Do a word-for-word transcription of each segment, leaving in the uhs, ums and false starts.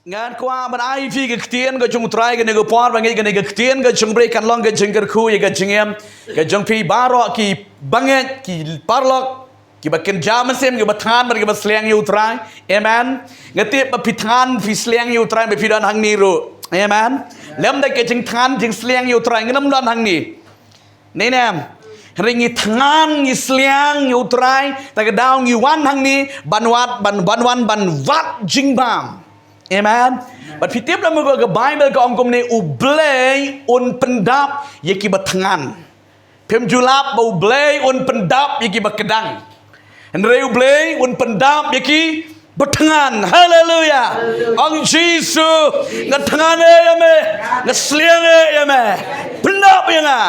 Ngan kwah ban ai phi ka ktien ka jong u Trai kane ka por, ba ngeit kane ka ktien ka jong u Blei kan long ka jingkyrkhu ïa ka jingim ka jong phi baroh ki bangeit, ki paralok kiba kynja mynsiem, kiba thngan bad kiba sliang ïa u Trai. Amen. Nga tip ba phi thngan, phi sliang ïa u Trai ba phi don hangne ruh. Amen. Lem da ka jingthngan jingsliang ïa u Trai ngim don hangne. Nene, hynrei ngi thngan, ngi sliang ïa u Trai, ta ka daw ngi wan hangne ban wad, ban, ban wan ban wad jingbam. Amen. Bad phi tip lem ba ka Baibl ka ong kumne, u Blei un pyndap ïa kiba thngan. Phim ju lap ba u Blei un pyndap ïa kiba kdang. Hynrei u Blei un pyndap ïa kiba thngan. Haleluya. Ong Jisu, nga thngan ïa me, nga sliang ïa me. Pyndap ïa nga.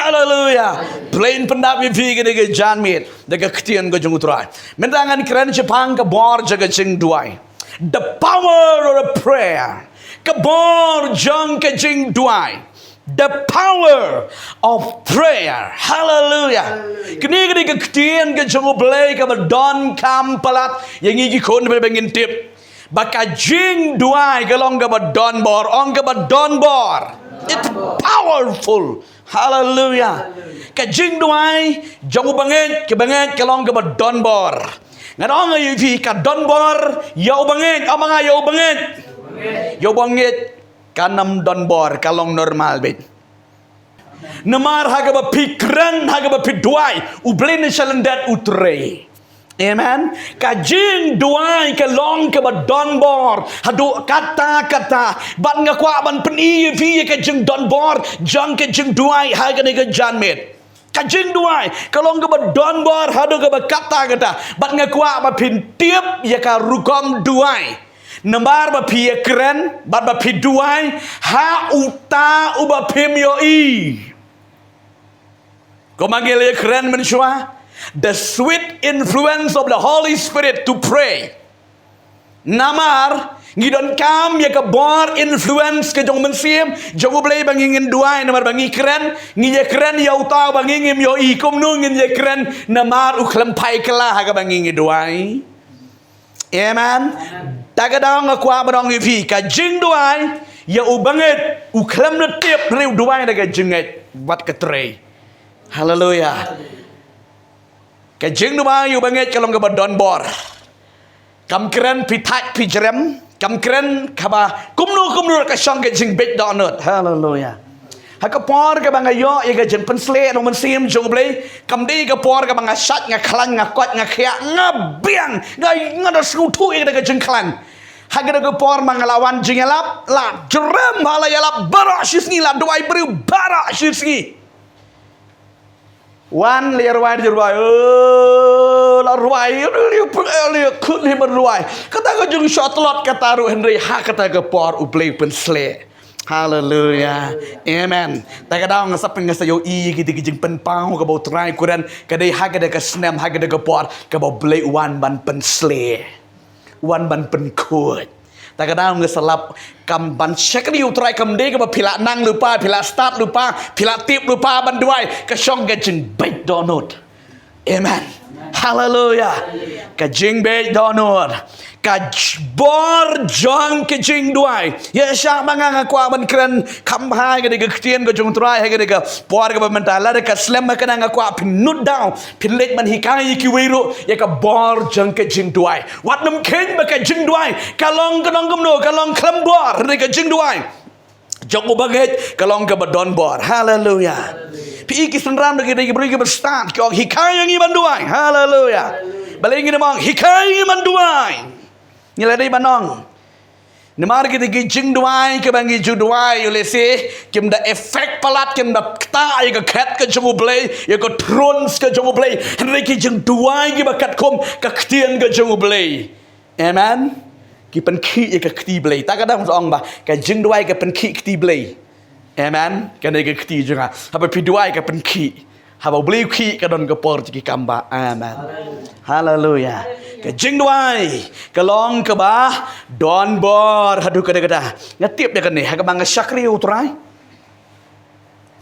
Haleluya. Blei un pyndap ïa phi kane ka janmiet da ka ktien ka jong u Trai. Mynta ngan kren shaphang ka bor jong ka jingduwai. The power of prayer. Ka bor jong ka jingduwai. The power of prayer. Hallelujah. Kane, kane ka ktien ka jong u Blei kaba donkam palat ïa ngi ki khun ba ngin tip ba ka jingduwai ka long kaba donbor, ong kaba donbor. It's powerful. Hallelujah. Ka jingduwai jong u bangeit, ka bangeit ka long kaba donbor. Ngan ong ïa phi ka donbor ïa u bangeit, ong ma nga ïa u bangeit. Ïa u bangeit kan ym donbor, ka long normal beit. Namar ha kaba phi kren, ha kaba phi duwai, u Blei un sa lyndet u trei. Amen. Ka jingduwai ka long kaba donbor haduh katta katta. Bad nga kwah ban pyni ïa phi ïa ka jingdonbor jong ka jingduwai ha kane ka janmiet. Ka jingduwai ka long kaba donbor haduh kaba katta katta. Bad nga kwah ba phin tip ïa ka rukom duwai. Namar ba phi ïakren bad ba phi duwai ha uta uba phim ïohi. Kumba ngi la ïakren mynshuwa, the sweet influence of the Holy Spirit to pray. Namar ngi donkam ïa ka bor influence ka jong u Mynsiem jong u Blei ba ngi ngin duwai, namar ba ngi kren, ngi ïakren ïa uta ba ngi ngim ïohi, kumno ngin ïakren namar u khlem phai kylla ha kaba ngi ngi duwai. Amen. Ta ka daw nga kwah ban ong ïa phi ka jingduwai ïa u bangeit u khlem da tip, hynrei u duwai da ka jingngeit bad ka trei. Haleluya. Ka jingduwai ïa u bangeit ka long kaba donbor. Kam kren phi thait phi jrem, kam kren kaba kumno kumno, ka shong ka jingbeit dohnud. Haleluya. Ha ka por kaba nga ïoh ïa ka jingpynshlur na u Mynsiem jong u Blei, kam dei ka por kaba nga shait, nga khlaiñ, nga koit, nga khiah, nga biang, nga, nga da sngewthuh ïa ka jingkhlaiñ. Ha kata ka por ma nga la wan jingïalap, la jrem, ha la ïalap baroh shi sngi, la duwai briew baroh shi sngi. Wan la rwai, la rwai, eh, la rwai, la khut li ban rwai. Kata ka jingshah tlot kata ruh, hynrei ha kata ka por u Blei pynshlur. Haleluya. Amen. Ta ka daw nga sa pyn, nga sa ïohi ïa kita ki jingpynpaw kaba u Trai u kren, ka dei ha kata ka snem, ha kata ka por kaba u Blei u wan ban pynshlur, wan ban pynkhuid. Ta ka daw nga sa lap, kam ban shakri u Trai kam dei kaba phi la nang lypa, phi la stad lypa, phi la tip lypa ban duwai, ka shong ka jingbeit dohnud. Amen. Haleluya. Ka jingbeit dohnud. Ka j-, bor jong ka jingduwai. Ïa sha ma nga nga kwah ban kren kham bha ïa kane ka ktien ka jong u Trai ha kane ka por kaba mynta. Lada ka slem ma kane nga kwah phin nud daw, phin leit ban hikai ïa kiwei ruh ïa ka bor jong ka jingduwai. Wat nym kheiñ ba ka jingduwai ka long, ka long kumno, ka long khlem bor, hynrei ka jingduwai jong u bangeit ka long kaba donbor. Haleluya. Phi i ki synran ruh ki dei ki briew kiba stad, ki ong hikai ïa ngi ban duwai. Haleluya. Balei ngin ym ong hikai ïa ngi ban duwai? Ngi la dei ban ong. Namar kita ki jingduwai kiba ngi ju duwai, u lehse kim da effect palat, kim da ktah ïa ka khet ka jong u Blei, ïa ka throne ka jong u Blei. Hynrei ki jingduwai kiba katkum ka ktien ka jong u Blei. Amen. Ki pynkhih ïa ka kti Blei. Ta ka daw nga ong ba ka jingduwai ka pynkhih kti Blei. Amen. Kane ka kti jong nga. Haba phi duwai ka pynkhih. Haba u Blei u khih ka don ka por jong ki kam ba. Amen. Haleluya. Ka jingduwai ka long kaba donbor haduh katta katta. Nga tip da kane, ha kaba nga shakri u Trai,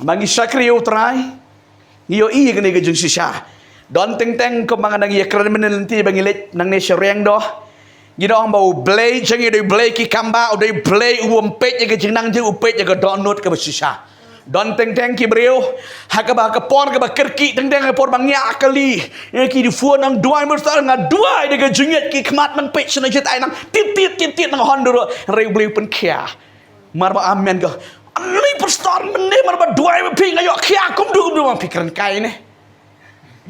ba ngi shakri u Trai, ngi ïohi ïa kane ka jingshisha. Don teng teng kumba nga dang ïakren mynne lynti ba ngi leit nangne sha Riangdo, Ki da ong ba U Blei jong ngi u dei U Blei ki kam ba, u dei U Blei u bym peit ïa ka jingnang jong ngi, u peit ïa ka dohnud kaba shisha. Don teng teng ki briew ha kaba, ka por kaba kyrkieh teng teng, ka por ba ngiah kali, ïa ki da phone, nang duwai, mar sar nga duwai da ka jingngeit, ki khmat nang peit shano jait ai nang tit tit tit tit nang hon duro, hynrei U Blei u pynkhia. Mar ba amen ka. Ani pastor mynne mar ba duwai ba phi, nga ïoh khia kumtu kumtu, ma phi kren kai ne.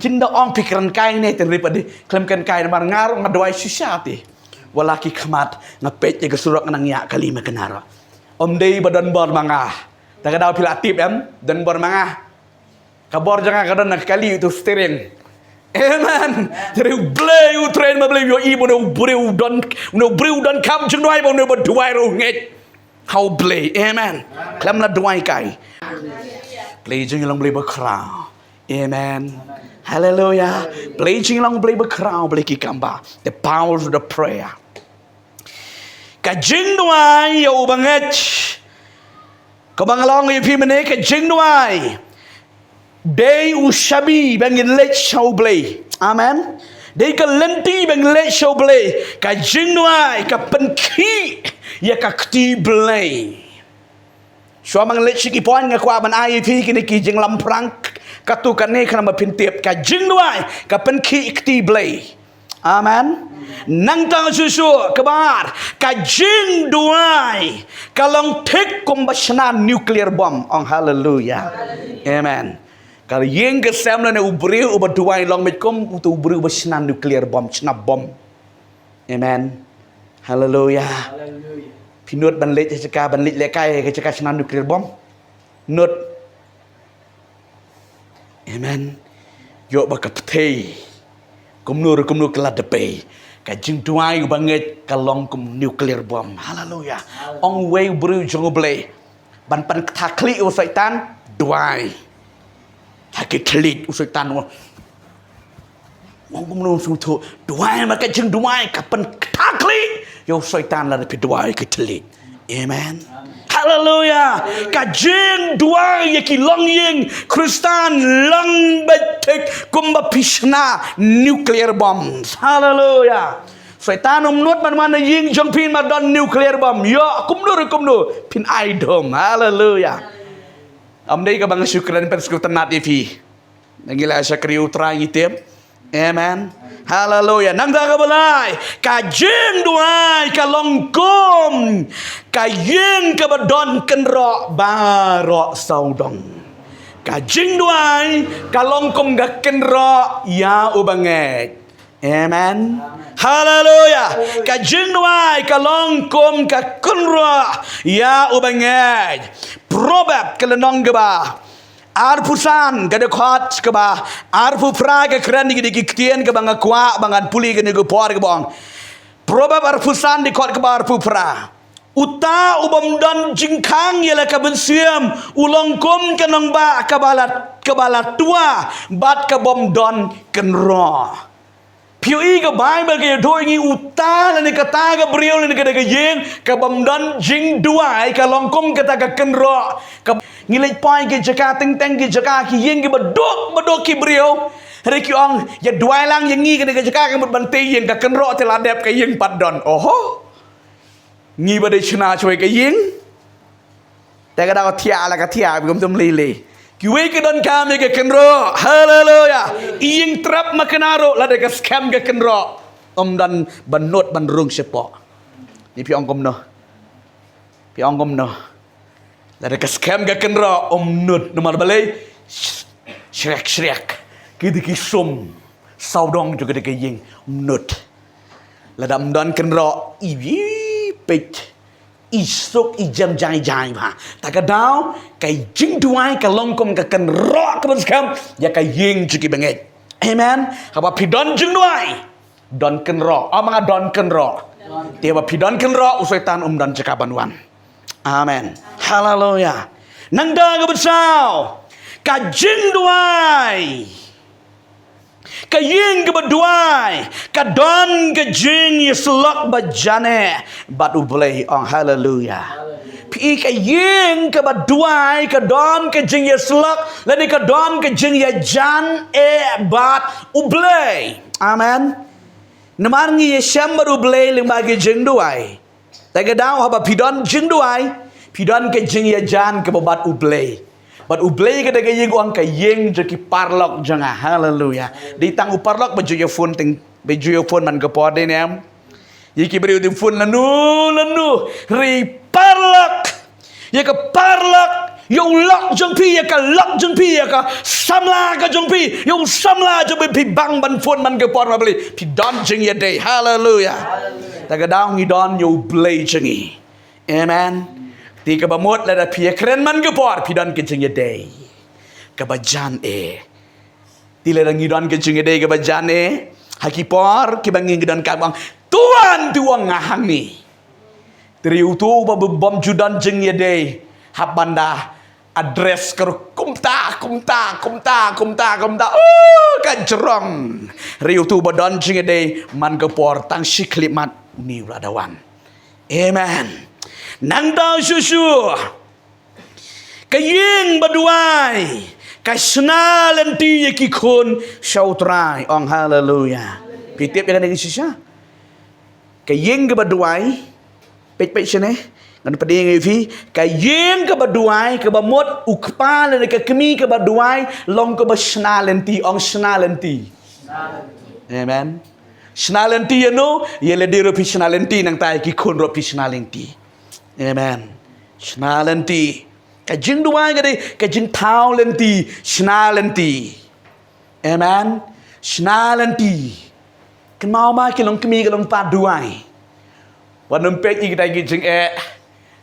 Jin da ong phi kren kai ne, te rip adi khlem kren kai ne, mar nga ruh nga duwai shisha te. Wat la ki khmat nga peit ïa ka surok, nga nang ïa kali ma kane ruh. Ym dei ba don bor ma nga. Ta ka daw phi la tip em, don bor ma nga. Ka bor jong nga ka don na ka kali uto u steering. Amen. Te U Blei u train ma Blei, ïohi ba une u briew u don, une u briew u don kam jingduwai, ba une ba duwai ruh u ngeit ha U Blei. Amen. Khlem la duwai kai. Blei jong ngi long Blei bakhraw. Amen. Hallelujah. Blei jong ngi long Blei bakhraw, Blei ki kam ba. The power of the prayer. Ka jingduwai ïa u bangeit. Kaba nga la ong ïa phi mynne, ka jingduwai dei u shabi ba ngin leit sha U Blei. Amen. Dei ka lynti ba ngin leit sha U Blei. Ka jingduwai ka pynkhih ïa ka kti Blei. Shuwa ba ngan leit sha ki point, nga kwah ban ai ïa phi kine ki jinglamphrang, kato kane khnang ba phin tip. Ka jingduwai ka pynkhih kti Blei. Amen. Nangta shuh shuh, kaba ar, ka jingduwai ka long thik kumba shna nuclear bomb. Ong haleluya. Amen. Ka ïing ka sem lane u briew uba duwai long beit kum uto u briew uba shna nuclear bomb, shna bom. Amen. Haleluya. Phi nud ban leit ha jaka, ban leit lehkai ha jaka shna nuclear bomb? Nud. Amen. Ïoh ba ka pyrthei kumno re kumno ka la dep. Ka jingduwai u bangeit ka long kum nuclear bomb. Haleluya. Ong uwei u briew jong U Blei, ban pynktha khlieh u Soitan, duwai. Ha ki thylliej u Soitan u ong kumno sngewthuh, duwai, ma ka jingduwai ka pynktha khlieh ïa u Soitan lada phi duwai ki thylliej. Amen. Haleluya. Ka jingduwai ïa ki longïing Khristan long beit thik kumba phi shna nuclear bombs. Haleluya. Soitan um nud ban wan na ïing jong phi ban don nuclear bomb. Ïoh kumno re kumno phin ai dum. Haleluya. Ym dei kaba nga shu kren, pynsngewtynnat ïa phi. Ngi la shakri U Trai ngi tip. Amen. Haleluya. Nangta kaba lai, ka jingduwai ka long kum ka ïing kaba don kynroh baroh sawdong. Ka jingduwai ka long kum ka kynroh ïa u bangeit. Amen. Haleluya. Ka jingduwai ka long kum ka kynroh ïa u bangeit. Proverb ka lynnong kaba arphew san, ka dkhot kaba arphew phra, ka kren ïa kine ki ktien kaba nga kwah ba ngan pule kane ka por, kaba ong. Proverb arphew san, dkhot kaba arphew phra. Uta u bym don jingkhang ïa la ka mynsiem u long kum ka nongbah kaba la, kaba la twa bad ka bym don kynroh. Phi ïohi ka Baibl ka ïathuh ïa ngi uta lane kata ka briew lane kata ka ïing ka bym don jingduwai ka long kum kata ka kynroh. Ka, ngi leit poi ki jaka teng teng, ki jaka, ki ïing kiba duk ba duk ki briew. Hynrei ki ong, ïa duwai lang ïa ngi kane ka jaka, ka mut ban tei ïing, ka kynroh te la dep, ka ïing pat don. Oho. Ngi ba dei shna shawei ka ïing. Te ka dei ka thiah la ka thiah, bym tum lei lei. Kiwei ki donkam ïa ka kynroh. Haleluya. Ïing trep ma kane ruh, lada ka skhem ka kynroh, ym don ban nud ban rung shapoh. Ni phi ong kumno? Phi ong kumno? Lada ka skhem ka kynroh, ym nud, namar balei? Shriek shriek. Ki dei ki sum sawdong jong ka dei ka ïing, ym nud. Lada ym don kynroh, i peit, i suk, i jem jai jai bha. Ta ka daw, ka jingduwai ka long kum ka kynroh kaba skhem ïa ka ïing jong ki bangeit. Amen. Haba phi don jingduwai, don kynroh. Ong ma nga, don kynroh. Te haba phi don kynroh, u Soitan um don jaka ban wan. Amen. Haleluya. Nangta kaba saw, ka jingduwai. Ka ïing kaba duwai ka don ka jingïasyllok ba jan eh bad U Blei. Ong haleluya. Phi, ka ïing kaba duwai ka don ka jingïasyllok lane ka don ka jingïajan eh bad U Blei. Amen. Namar ngi ïashem bad U Blei lyngba ki jingduwai. Te ka daw haba phi don jingduwai, phi don ka jingïajan kaba bad U Blei. Bad U Blei kata ka ïing ong ka ïing jong ki paralok jong nga. Haleluya. Dei tang u paralok ba ju ïa phone teng, ba ju ïa phone man ka por dei ne em. Ïa ki briew dei phone lano lano. Ri paralok. Ïa ka paralok, ïa u lok jong phi, ïa ka lok jong phi, ïa ka samla ka jong phi, ïa u samla jong phi, phi bang ban phone man ka por ma Blei. Phi don jingïadei. Haleluya. Te ka daw ngi don ïa U Blei jong ngi. Amen. Te kaba mut lada phi ïakren man ka por, phi don ka jingïadei kaba jan eh. Te lada ngi don ka jingïadei kaba jan eh, ha ki por kiba ngi donkam, ong, "Tuan, to ong nga hangne." Te ri uto uba bym ju don jingïadei, hap ban da address ka ruh kumta, kumta, kumta, kumta, kumta. Oh, ka jrong. Ri uto uba don jingïadei man ka por, tang shi khyllipmat une u la da wan. Amen. Nangta shuh shuh, ka ïing ba duwai ka shna lynti ïa ki khun sha U Trai. Ong haleluya. Phi tip ïa kane ka shisha? Ka ïing kaba duwai, peit peit shane, ngan pdiang ïa phi. Ka ïing kaba duwai, kaba mut u kpa lane ka kmie kaba duwai, long kaba shna lynti. Ong shna lynti. Amen. Shna lynti ïa no? Ïa lade ruh phi shna lynti, nangta ïa ki khun ruh phi shna lynti. Amen. Shna lynti. Ka jingduwai ka dei ka jingthaw lynti, shna lynti. Amen. Shna lynti. Kynmaw ma, ki long kmie ki long kpa, duwai. Wat nym peit ïa kita ki jingeh,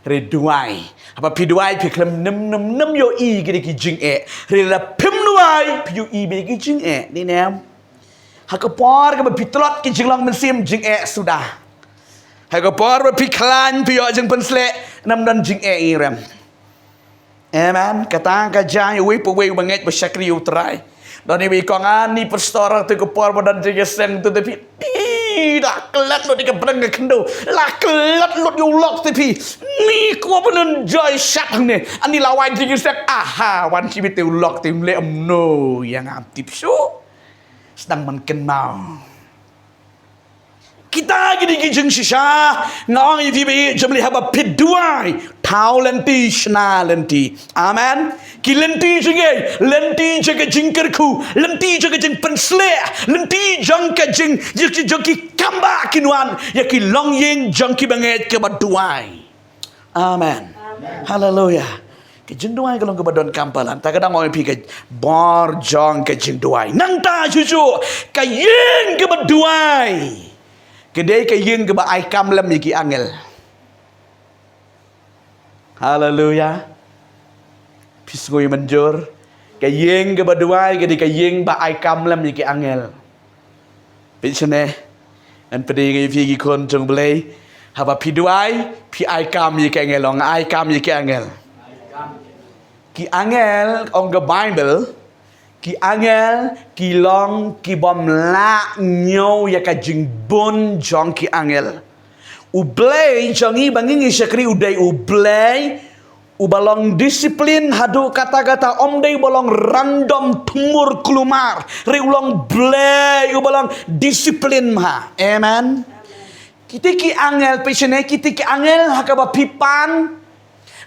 re duwai. Haba phi duwai phi khlem nym nym nym ïohi ïa kita ki jingeh. Re lada phim duwai phi ïohi beit ïa ki jingeh. Dei ne em? Ha ka por kaba phi tlot ki jinglong mynsiem, jingeh suda. Ha ka por ba phi khlaiñ phi ïoh jingpynsleh, ym don jingeh ïa rem. Amen. Kata ka jia ïa uwei pa uwei uba ngeit ba shakri ïa U Trai. Don iwei i kong, ani pastor, te ka por ba don jingïaseng te phi, i, la klet lut ïa ka pdeng ka khyndew, la klet lut ïa u lok te phi. Ni ko ba nym joi shat hangne. Ani la wai jingïaseng, aha, wan shi bit te u lok te, ym leh kumno ïa nga, ym tip shuh. Sdang ban kynmaw. Kita ki dei ki jingshisha, nga ong ïa phi ba ïeit jong U Blei, haba phi duwai, thaw lynti, shna lynti. Amen. Ki lynti jong ngi, lynti jong ka jingkyrkhu, lynti jong ka jingpynsleh, lynti jong ka jing, jong ki, jong ki kam ba kin wan ïa ki longïing jong ki bangeit kiba duwai. Amen. Haleluya. Ka jingduwai ka long kaba donkam palat. Ta ka dang ong ïa phi ka bor jong ka jingduwai. Nangta shuh shuh, ka ïing kaba duwai ka dei ka ïing kaba ai kam lem ïa ki angel. Haleluya. Phi sngew mynjur. Ka ïing kaba duwai ka dei ka ïing ba ai kam lem ïa ki angel. Peit shane. Ngan pdiang ïa phi ki khun jong U Blei. Haba phi duwai, phi ai kam ïa ki angel, ong ai kam ïa ki angel. Ki angel, ong ka Bible, ki angel ki long ki bym lah ñiew ïa ka jingbun jong ki angel. U Blei jong ngi ba ngi ngi shakri u dei U Blei uba long disiplin haduh katta katta, um dei uba long random, thmur kulmar. Re u long Blei uba long disiplin bha. Amen. Kita ki angel, peit shane, kita ki angel ha kaba phi pan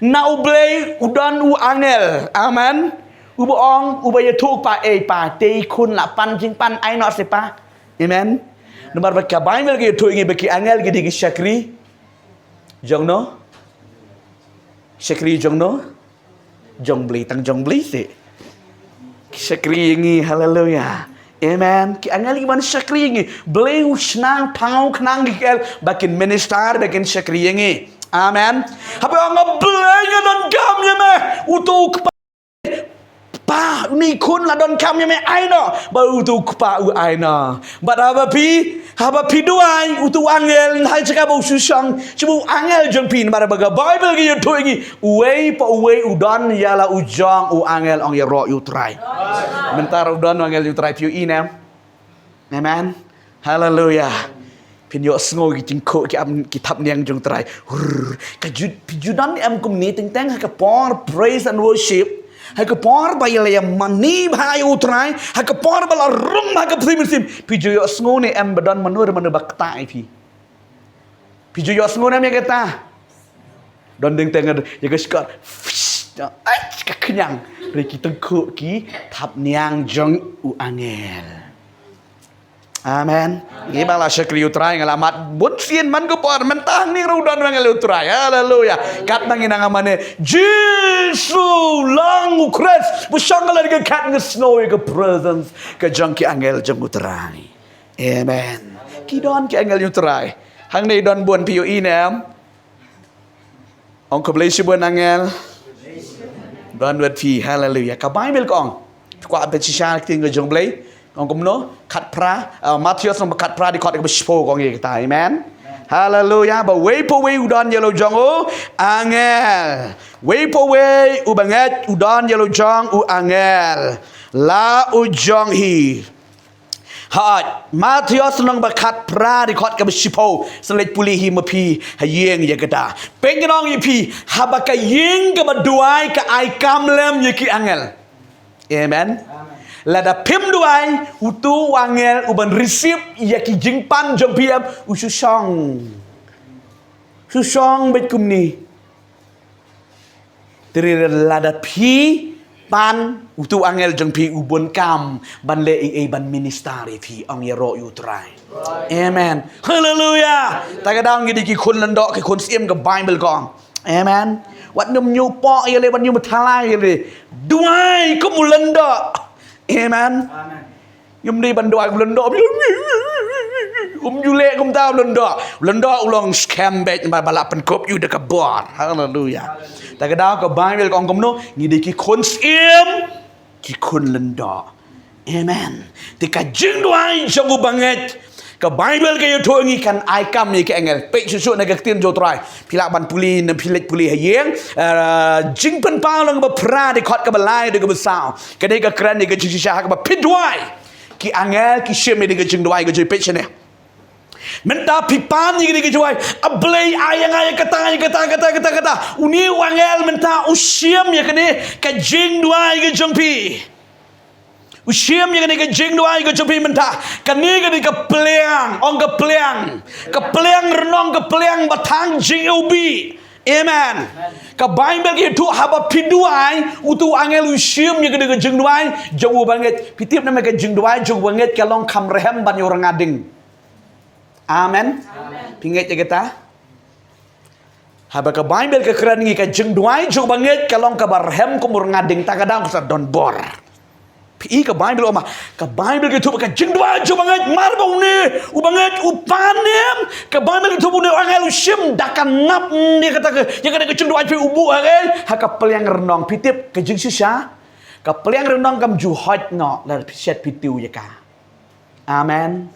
na U Blei, u don u angel. Amen. Uba ong, uba ïathuh, pa, ei pa, te i khun la pan jingpan, ai noh se pa. Amen. Namar ba ka Bible ka ïathuh ïa ngi ba ki angel ki dei ki shakri jong no? Shakri jong no? Jong Blei, tang jong Blei te. Ki shakri ïa ngi, haleluya. Amen. Ki angel ki ban shakri ïa ngi. Blei u shna thaw khnang ki angel ba kin minister, ba kin shakri ïa ngi. Amen. Haba ong, Blei nga donkam ïa me. Uto u kpa, pa, une i khun la donkam ïa me, ai noh. Bad uto u kpa u ai noh. Bad haba phi, haba phi duwai, uto u angel, ha jaka ba u shu shong, shu ba u angel jong phi, namar ba ka Bible ka ïathuh ïa ngi, uwei pa uwei u don ïa la u jong u angel, ong ïaroh ïa U Trai. Mynta u don u angel ïa U Trai, phi ïohi ne em? Amen. Haleluya. Phin ïohsngew ki jingkhuh ki am, ki thapniang jong U Trai. Hurr. Ka ju, phi ju don em kumne teng teng ha ka por praise and worship. Ha ka por ba ïa la ïa mane bha ïa U Trai, ha ka por ba la rung bha ka pyrthei mynsiem, phi ju ïohsngew ne em ba don mano mano ba ktah ïa phi? Phi ju ïohsngew ne em ïa kata? Don ding teng ïa ka shkor. Ai ka khñiang. Re ki tyngkhuh ki thapniang jong u angel. Amen. Ngi ba la shakri U Trai nga la mad bun sien man ka por mynta hangne ruh don angel U Trai. Haleluya. Katba ngi nang mane Jisu lang U Khrist. Ba shong la ka kat nga sngew ïa ka presence ka jong ki angel jong U Trai. Amen. Ki don ki angel U Trai. Hangne don bun phi ïohi ne em? Ong khublei shibun angel. Don wat phi. Haleluya. Ka Bible ka ong. Kwah peit shisha ha ka ktien ka jong U Blei. Ong kumno? Khatphra, uh, Mathaios lynnong ba khatphra dkhot kaba shiphew ka ong ïa kata. Amen. Haleluya. Ba uwei pa uwei u don ïa la u jong u angel. Uwei pa uwei u bangeit u don ïa la u jong u angel. La u jong hi. Hooid, Mathaios lynnong ba khatphra dkhot kaba shiphew, sa leit pule hi ma phi ha ïing ïa kata. Peit ngan ong ïa phi, haba ka ïing kaba duwai ka ai kam lem ïa ki angel. Amen. Lada phim duwai, utu u angel u ban receive ïa ki jingpan jong phi em, u shu shong. Shu shong beit kumne. Te lada phi pan, utu u angel jong phi u bun kam ban leh ei ei ban minister ïa phi, ong ïaroh ïa U Trai. Amen. Haleluya. Ta ka daw ngi dei ki khun lyngdoh, ki khun syiem, ka Bible ka ong. Amen. Wat nym ñiewpoh ïa lade, wat nym thala ïa lade. Duwai kum u lyngdoh. Amen. Ngim dei ban duwai kum lyngdoh. Um ju leh kumta u lyngdoh. U lyngdoh u long skhem beit ba la pynkup ïa u da ka bor. Haleluya. Ta ka daw ka Bible ka ong kumno, ngi dei ki khun syiem, ki khun lyngdoh. Amen. Te ka jingduwai jong u bangeit, ka Bible ka ïathuh ngi kan ai kam ïa ki angel. Peit shuh shuh na ka ktien jong U Trai. Phi lah ban pule, ne phi leit pule ha ïing. Eh, Jingpynpaw lynnong ba phra dkhot kaba lai haduh kaba saw. Kane ka kren ïa ka jingshisha ha kaba phi duwai, ki angel ki shim ïa ka jingduwai ka jong phi. Peit shane. Mynta phi pan ïa kane ka jingduwai, A Blei, ai ïa nga ïa kata, ïa kata, kata, kata, kata. Une u angel mynta u shim ïa kane ka jingduwai ka jong phi. U shim ïa kane ka jingduwai ka jong phi mynta. Kane ka dei ka pliang, ong ka pliang. Ka pliang lynnong, ka pliang ba thang jingiwbih. Amen. Ka Bible ka ïathuh haba phi duwai, utu u angel u shim ïa kane ka jingduwai jong u bangeit. Phi tip ne em ka jingduwai jong u bangeit ka long kham rhem ban ïa u rnga ding. Amen. Phi ngeit ïa kata? Haba ka Bible ka kren ngi ka jingduwai jong u bangeit ka long kaba rhem kum u rnga ding, ta ka daw ka sa don bor. Phi i ka Bible ong ma, ka Bible ka ïathuh ba ka jingduwai jong u bangeit mar ba une u bangeit u pan ne em, ka Bible ka ïathuh ba une u angel u shim da ka nap ne kata ka, ïa kane ka jingduwai phi u buh ha ka, ha ka pliang lynnong. Phi tip ka jingshisha, ka pliang lynnong kam ju hoit noh lada phi shet phi tiew ïa ka. Amen.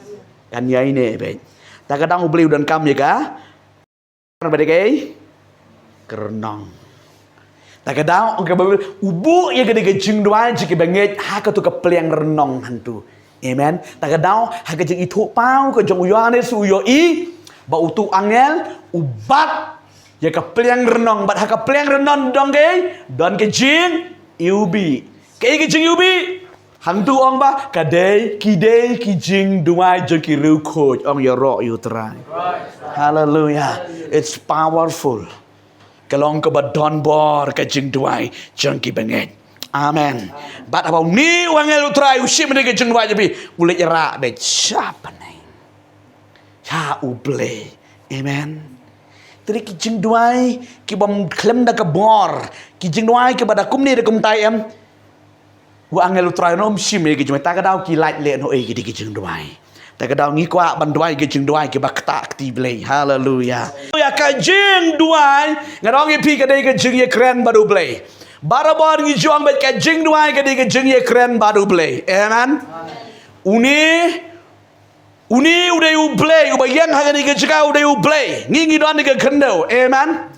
Kan ïai ne beit. Ta ka daw U Blei u donkam ïa ka ba dei ka lynnong. Ta ka daw ong ka Bible u buh ïa ka dei ka jingduwai jong ki bangeit ha katu ka pliang lynnong hangtu. Amen. Ta ka daw ha ka jingithuhpaw ka jong u Ïoannis u ïohi ba utu u angel u bat ïa ka pliang lynnong, bad ha ka pliang lynnong don kaei? Don ka jingiwbih. Kaei ka jingiwbih? Hangtu ong ba ka dei, ki dei ki jingduwai jong ki riewkhuid, ong ïaroh ïa U Trai. Haleluya. It's powerful. Ka long kaba don bor ka jingduwai jong ki bangeit. Amen. Bad haba une u angel U Trai u shim ïa ka jingduwai jong phi, u leit rah beit sha bneng. Sha U Blei. Amen. Te dei ki jingduwai ki bym khlem da ka bor, ki jingduwai kiba da kumne da kumtai em. U angel U Trai um shim ïa ki jingduwai, ta ka daw ki lait leh noh ïa ki dei ki jingduwai. Ta ka daw ngi kwah ban duwai ki jingduwai kiba ktah kti Blei. Haleluya. Ïa ka jingduwai, nga ong ïa phi ka dei ka jingïakren bad U Blei. Barabor ngi ju ong beit ka jingduwai ka dei ka jingïakren bad U Blei. Amen. Une Une u dei U Blei, uba ïeng ha kane ka jaka u dei U Blei. Ngi ngi don ha ka khyndew. Amen.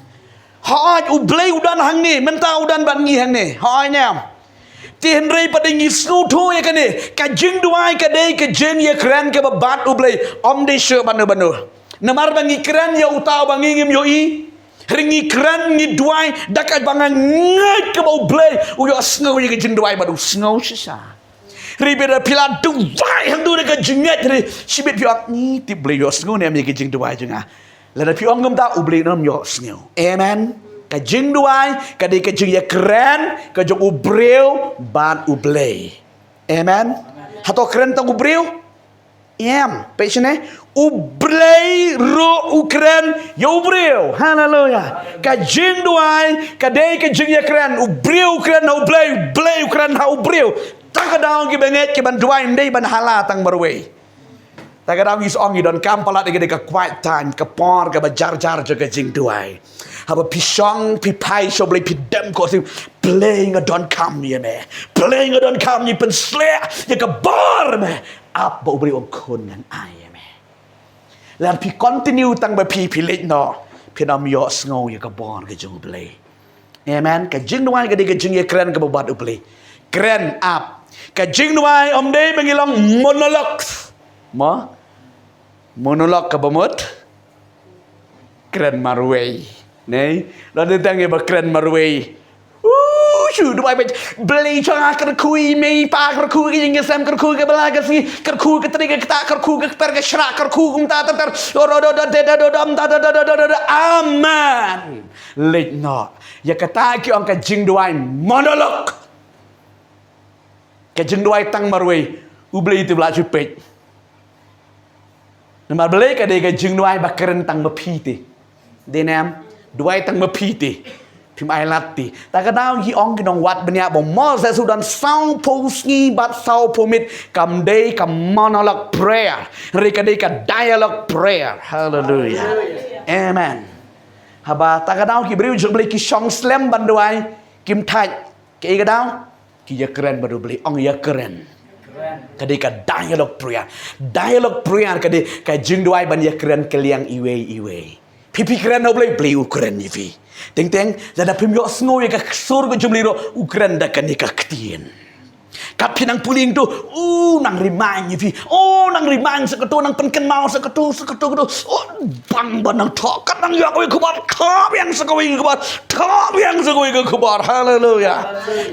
Hooid, U Blei u don hangne, mynta u don bad ngi hangne. Hooid ne em. Te hynrei pat ngi sngewthuh ïa kane, ka jingduwai ka dei ka jingïakren kaba bad U Blei. Ym dei shuh bad uno bad uno. Namar ba ngi kren ïa uta uba ngi ngim ïohi. Hynrei ngi kren, ngi duwai da kaba nga ngeit kaba U Blei u ïohsngew ïa ka jingduwai bad u sngew shisha. Hynrei lada phi la duwai hangto da ka jingngeit, hynrei shibit phi ong, ngi tip U Blei u ïohsngew ne em ïa ka jingduwai jong nga. Lada phi ong kumta, U Blei un ym ïohsngew. Amen. Ka jingduwai ka dei ka jingïakren ka jong u briew bad U Blei. Amen. Hato kren tang u briew? Em, peit shane. U Blei ruh u kren ïa u briew. Haleluya. Ka jingduwai ka dei ka jingïakren. U briew u kren ha U Blei, U Blei u kren ha u briew. Tang ka daw kiba ngeit ki ban duwai, ym dei ban hala tang marwei. Tang ka daw ngi sa ong ngi donkam palat ïa ka dei ka quiet time, ka por kaba jar jar jong ka jingduwai. Haba phi shong, phi phai sha U Blei, phi dem ko sing, Blei nga donkam ïa me. Blei nga donkam, ngi pynsleh ïa ka bor me. Ap ba U Blei u ong khun ngan ai ïa me. Lada phi continue tang ba phi phi leit noh, phin ym ïohsngew ïa ka bor ka jong U Blei. Amen. Ka jingduwai ka dei ka jingïakren kaba bad U Blei. Kren ap. Ka jingduwai ym dei ba ngi long monologue. Mo? Monologue kaba mut kren marwei. Nei, la dei tang ïa ba kren marwei. Uh, shu duwai ba, Blei jong nga, kyrkhu ïa i mei i pa, kyrkhu ïa ka ïing ka sem, kyrkhu ïa ka bylla ka sngi, kyrkhu ïa ka tnat ka ktah, kyrkhu ïa ka kper ka shrah, kyrkhu kumta ter ter. Amen. Leit noh. Ïa kata ki ong ka jingduwai monologue. Ka jingduwai tang marwei, U Blei te u la shu peit. Namar balei? Ka dei ka jingduwai ba kren tang ma phi te. Dei ne em? Duwai tang ma phi te. Phim ailad te. Tang ka daw ngi ong ki nongwad bniah ba u Moses u don sawphew sngi bad sawphew miet, kam dei ka monologue prayer. Hynrei ka dei ka dialogue prayer. Haleluya. Amen. Haba tang ka daw ki briew jong U Blei ki shong slem ban duwai, kim thait. Kaei ka daw? Ki ïakren bad U Blei, ong ïakren. Ka dei ka dialogue prayer. Dialogue prayer ka dei ka jingduwai ban ïakren kylliang iwei iwei. Phi phi kren ha U Blei, U Blei u kren ïa phi. Teng teng, lada phim ïohsngew ïa ka sur ka jong U Blei ruh, u kren da kane ka ktien. Kat phi nang pule hangto, u nang remind ïa phi. U nang remind sa kato, nang pynkynmaw sa kato, sa kato, kato. U bang ba nang thoh, kat nang ïoh kawei ka khubor, thoh biang sa kawei ka khubor. Thoh biang sa kawei ka khubor. Haleluya.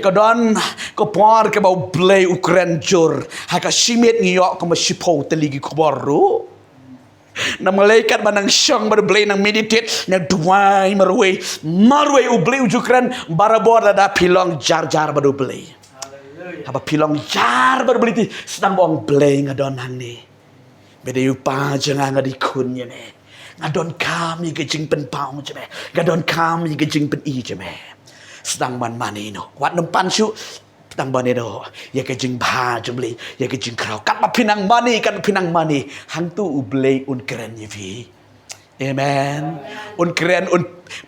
Ka don ka por kaba U Blei u kren jur. Ha ka shi miet ngi ïoh kumba shiphew tylli ki khubor ruh. Namar lei kat ba nang shong bad U Blei, nang meditate, nang duwai marwei, marwei U Blei u ju kren barabor lada phi long jar jar bad U Blei. Haba phi long jar bad U Blei te, sdang ba ong Blei nga don hangne. Me dei u pa jong nga, nga dei khun ïa me. Nga donkam ïa ka jingpynpaw jong me. Nga donkam ïa ka jingpyni jong me. Sdang ban mane noh. Wat nym pan shuh. Sdang ban ïeh noh ïa ka jingbha jong U Blei, ïa ka jingkhraw. Katba phi nang mane, katba phi nang mane, hangto U Blei un kren ïa phi. Amen. Un kren, un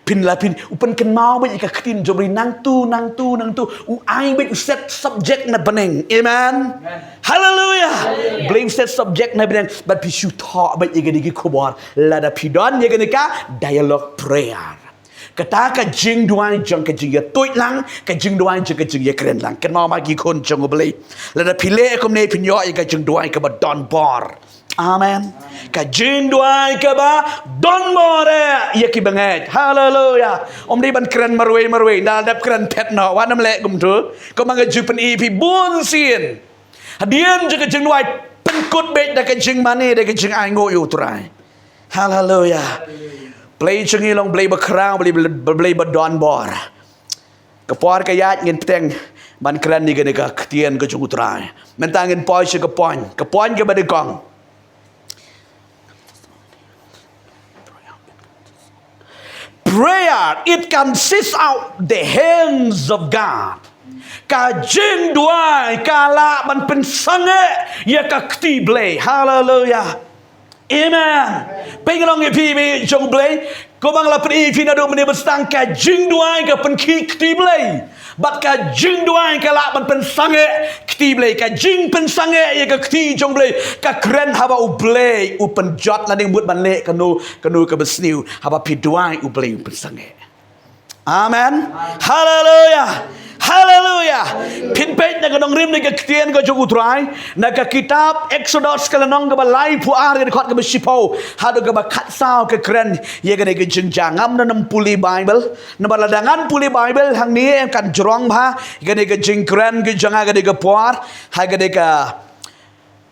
pynlait, pyn, u pynkynmaw beit ïa ka ktien jong U Blei nangto, nangto, nangto. U ai beit, u set subject na bneng. Amen. Haleluya. U Blei u set subject na bneng. Bad phi shu thoh beit ïa kane ka khubor. Lada phi don ïa kane ka dialogue prayer. Kata ka jingduwai jong ka jingïatuid lang, ka jingduwai jong ka jingïakren lang. Kynmaw ma ki khun jong U Blei. Lada phi leh kumne phin ïoh ïa ka jingduwai kaba don bor. Amen. Ka jingduwai kaba don bor eh ïa ki bangeit. Haleluya. Ym dei ban kren marwei marwei, nda dep kren phet noh, wat nym leh kumto. Kumba nga ju pyni phi bun sien. Hadien jong ka jingduwai, pynkut beit da ka jingmane, da ka jingainguh ïa U Trai. Haleluya. Blei jong ngi long Blei ba khraw, Blei, Blei, Blei ba don bor. Ka por ka ïaid ngin bteng ban kren ïa kane ka ktien ka jong U Trai. Mynta ngin poi sha ka point, ka point kaba nyngkong. Prayer, it can search out the hands of God. Ka jingduwai ka lah ban pynsangeh ïa ka kti Blei. Haleluya. Amen. Pynlong ïa phi, phi jong Blei. Kumba nga la pyni ïa phi naduh mynne ba sdang, ka jingduwai ka pynkhih kti Blei. Bad ka jingduwai ka lah ban pynsangeh kti Blei. Ka jingpynsangeh ïa ka kti jong Blei ka kren haba U Blei u pynjot lane u mut ban leh kano kano kaba sniew. Haba phi duwai U Blei u pynsangeh. Amen. Haleluya. Haleluya. Phin peit na ka nongrim na ka ktien ka jong U Trai, na ka kitab Exodus ka lynnong kaba laiphew ar, ka dkhot kaba shiphew haduh kaba khatsaw, ka kren ïa kane ka jingjia. Ngam don nym pule Bible, namar lada ngan pule Bible hangne kan jrong bha ïa kane ka jingkren ka jong nga ha kane ka por, ha kane ka